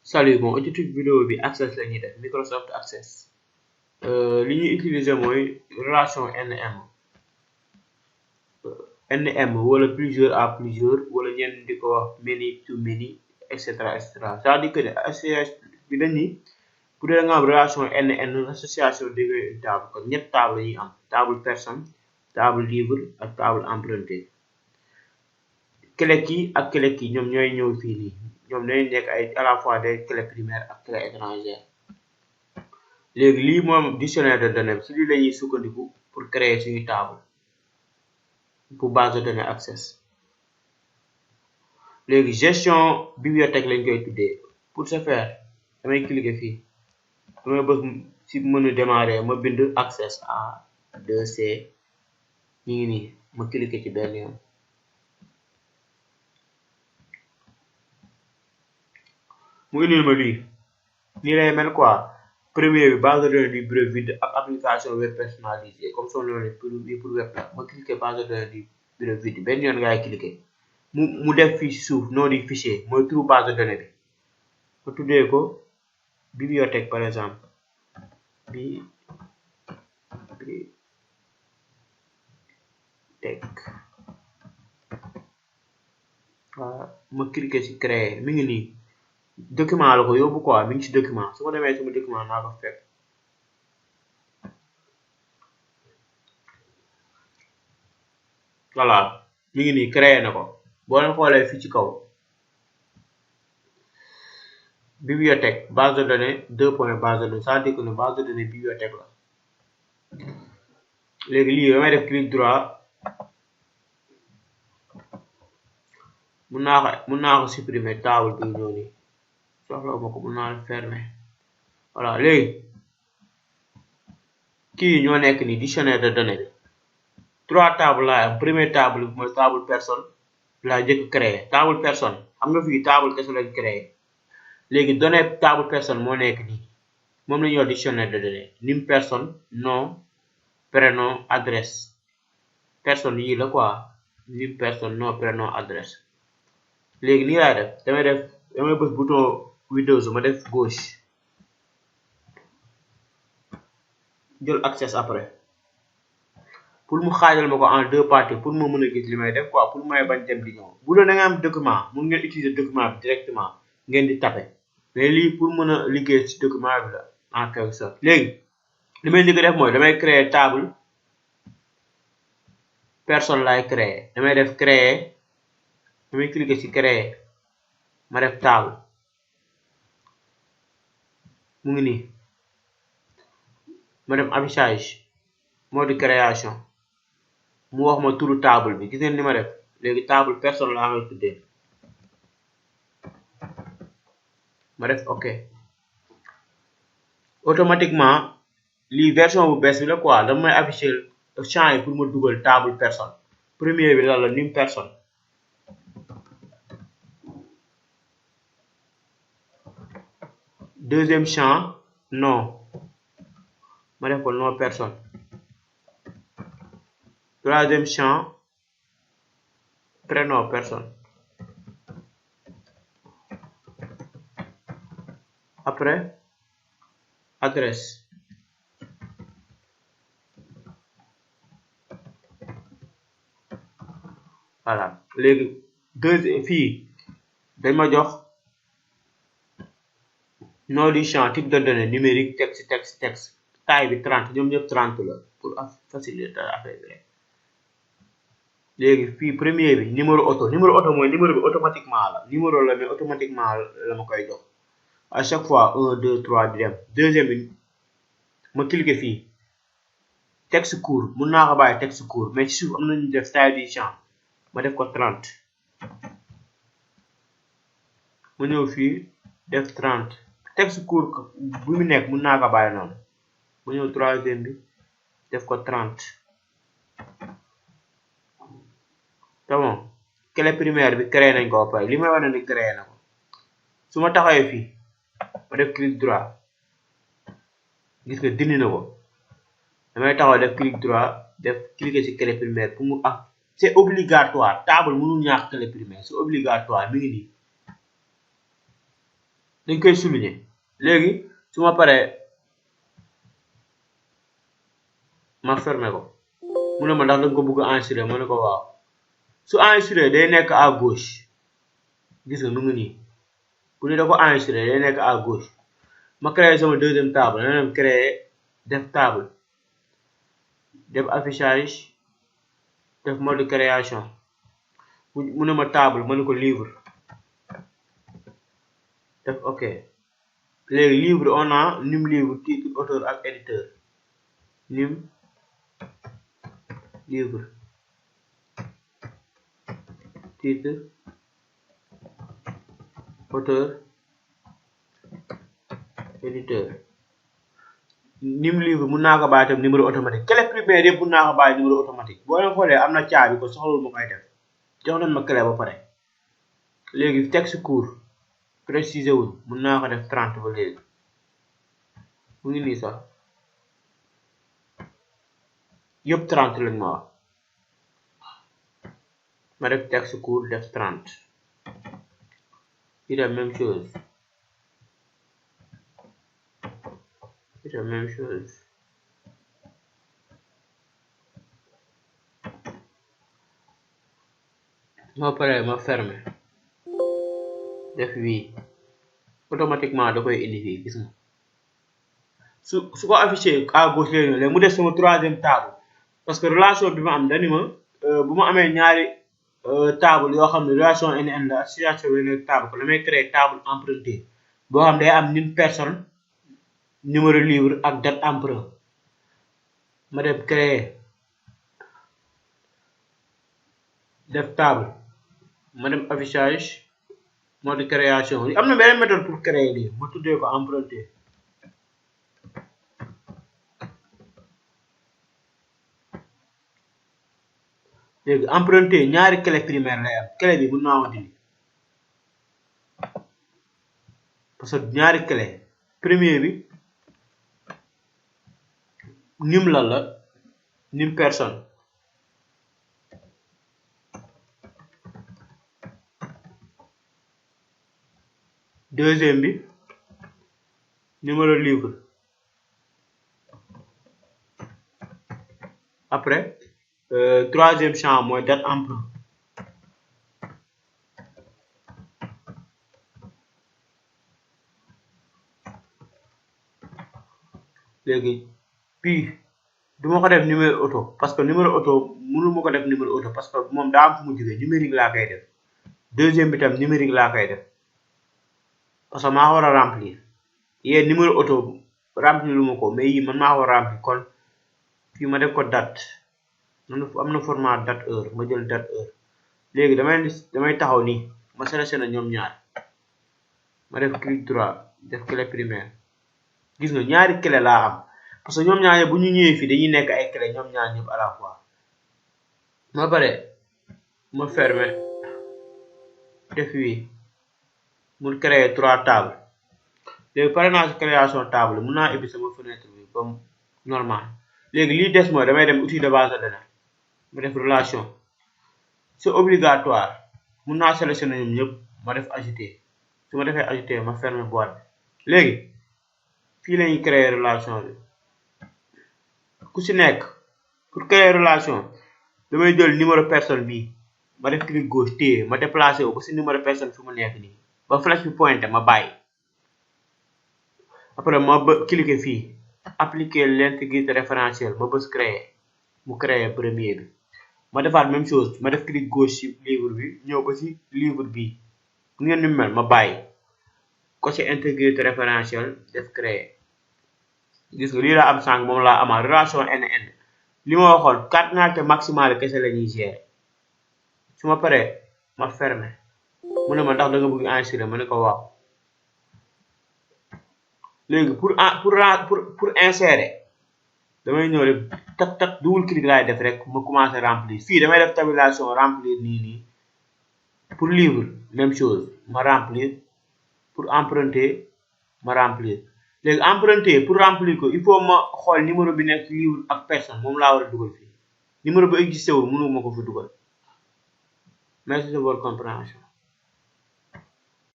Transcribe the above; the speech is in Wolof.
Salut, bon étude vidéo bi Access la ñuy def Microsoft Access li ñuy utiliser mooy relation NM NM wala plusieurs à plusieurs wala ñenn di ko wax many to many etc. c'est-à-dire que SCH bi dañ ni bu dee nga am relation NN association dégré une table kon ñett table yi am table personne table libre ak table empruntée clé key ak clé key ñoom ñooy ñëw fii nii ñoom dañuy nekk ay à la fois des clés primaires ak clés étrangères léegi lii moom dictionnaire de données si lii la ñuy sukkandiku pour créer suñu table pour base de données Access léegi gestion bibliothèque lañ koy tuddee pour ce faire damay cliquer fii damay bës si menu démarrer ma bind Access A2C ñu ngi nii ma cliquer ci benn yoon mu indil ma lii nii lay mel quoi premier bi base de données du bureau vide ak application web personnalisée comme son nom pour web la ma cliquer base de données du bureau vide benn yoon ngay cliquer mu def fii si suuf nom du fichier mooy turu base de données bi ma tuddee ko bibliothèque par exemple bibliothèque waaw ma cliquer si créer mi ngi nii document la ko yóbbu quoi mi ngi ci document su ma demee sama document naa ko fekk voilà mi ngi nii créé na ko boo leen xoolee fii ci kaw bibliothèque base de données base de données ça veut dire que ne base de données bibliothèque la léegi lii damay def clic droit mun naa ko supprimer table bi ñëw nii soxla ma ko mun naa la fermer voilà léegi kii ñoo nekk ni dictionnaire de données bi 3 tables laa am première table bi mooy table personne laa jëkk créé table personne xam nga fii table kese lañ créé léegi données table personne moo nekk nii moom la ñuy wax dictionnaire de données nim personne nom prénom adresse personne yii la quoi nim personne nom prénom adresse léegi nii laay def damay bës bouton Windows ma def gauche jël Access après pour mu xaajal ma ko en 2 parties pour mu mën a gis li may def quoi pour may bañ dem di ñëw bu doon da nga am document mun ngeen utiliser document bi directement ngeen di taper mais lii pour mën a liggéey ci document bi la en quelque sorte léegi li may njëkk def mooy damay créer table personne laay créer damay def créer damay cliquer ci créer ma def table mu ngi nii ma dem affichage mode de création mu wax ma turu table bi gis ngeen ni ma def léegi table personne laa ngay tuddee ma def ok automatiquement lii version bu bees bi la quoi dama may afficher champ yi pour ma dugal table personne premier bi la nim personne deuxième champ nom ma def ko nom personne troisième champ prénom personne après adresse voilà léegi fii dañ ma jox nom du champ type de données numérique texte taille bi 30 ñoom ñëpp 30 la pour faciliter affaire bi rek léegi fii premier bi numéro auto mooy numéro bi automatiquement la numéro la mais automatiquement la ma koy jox à chaque fois 1 2 3 di dem deuxième bi ma cliquer fii texte court mun naa ko bàyyi texte court mais ci suuf am nañu def taille du champ ma def ko 30 ma ñëw fii def 30 texte court bu mu nekk mun naa ko bàyyi noonu ma ñëw troisième bi def ko 30 c'est bon clé primaire bi créé nañ ko ba pare li may wane ni créé na ko su ma taxawee fii ma def clic droit gis nga dindi na ko damay taxaw def clic droit def cliquer ci clé primaire pour mu c'est obligatoire table mënul ñàkk clé primaire c'est obligatoire mi ngi nii dañ koy souligner léegi su ma paree ma fermer ko mu ne ma ndax danga ko bëgg enregistrer ma ne ko waaw su enregistré day nekk à gauche gis nga nu ngi nii bu ne da ko enregistré day nekk à gauche ma créé sama deuxième table na dem créer def table def affichage def mode de création mu ne ma table ma ne ko livre def ok léegi livre on a num livre titre auteur ak éditeur num livre titre auteur éditeur nim livre mun naa ko bàyyi tam numéro automatique clé primaire yëpp mun naa ko bàyyi numéro automatique boo leen xoolee am na caabi ko soxlawul ma koy def jox nañ ma clé ba pare léegi texte court précisé wul mun naa ko def 30 ba léegi mu ngi nii sax yëpp 30 lañ ma wax ma def texte court def 30 il est même chose c'est la même chose ma pare ma fermer def wii automatiquement da koy indi fii gis nga su ko affiché à gauche léegi mu def sama troisième table parce que relation bi ma am dani ma bu ma amee ñaari table yoo xam ne relation NN la association bi nekk table ko damay créer table emprunté boo xam day am une personne numéro livre ak date emprunt ma def créer def table ma dem affichage mode de création am na beneen méthode pour créer lii ma tuddee ko emprunté léegi emprunté ñaari clé primaire lay am clé bi mën naa ko dindi parce que ñaari clé premier bi nim lan la nim personne deuxième bi numéro livre après troisième champ mooy date emprunt léegi puis du ma ko def numéro auto parce que numéro auto mënu ma ko def numéro auto parce que moom daa am fu mu jógee numérique laa koy def deuxième bi tam numérique laa koy def parce que maa war a remplir yee numéro auto remplir lu ma ko mais yii man maa war a remplir kon fii ma def ko date am na format date heure ma jël date heure léegi damay taxaw nii ma sélectionné ñoom ñaar ma def clic droit def clé primaire gis nga ñaari clé laa am parce que ñoom ñaar bu ñu ñëwee fii dañuy nekk ay clé ñoom ñaar ñëpp à la fois ma pare ma fermer def wii mun créer 3 tables léegi pare naa si création table mun naa ubbi sama fenêtre bi comme normal léegi lii des mooy damay dem outil de base de données ma def relation c'est obligatoire mun naa sélectionner ñoom ñëpp ma def ajouter su ma defee ajouter ma fermer boîte bi léegi fii lañuy créer relation bi ku si nekk pour créer relation damay jël numéro personne bi ma def clic gauche téye ma déplacé wu ba si numéro personne fi mu nekk nii ba flèche bi pointé ma bàyyi après ma cliquer fii appliquer l'intégrité référentielle ma bës créer mu créer premier bi ma defaat même chose ma def clic gauche ci livre bi ñëw ba ci livre bi ngeen ni mel ma bàyyi coché intégrité référentielle def créer gis nga lii laa am sànq moom laa amaat relation NN li ma waxoon cardinalité maximale kese la ñuy gérer su ma paree ma fermer mu ne ma ndax da nga bëgg enregistrer ma ne ko waaw léegi pour insérer damay ñëw rek tak double clic laay def rek ma commencer remplir fii damay def tabulation remplir nii pour livre même chose ma remplir pour emprunter ma remplir léegi emprunter pour remplir ko il faut ma xool numéro bi nekk livre ak personne moom laa war a dugal fii numéro bu existé wul mënu ma ko fi dugal merci de votre compréhension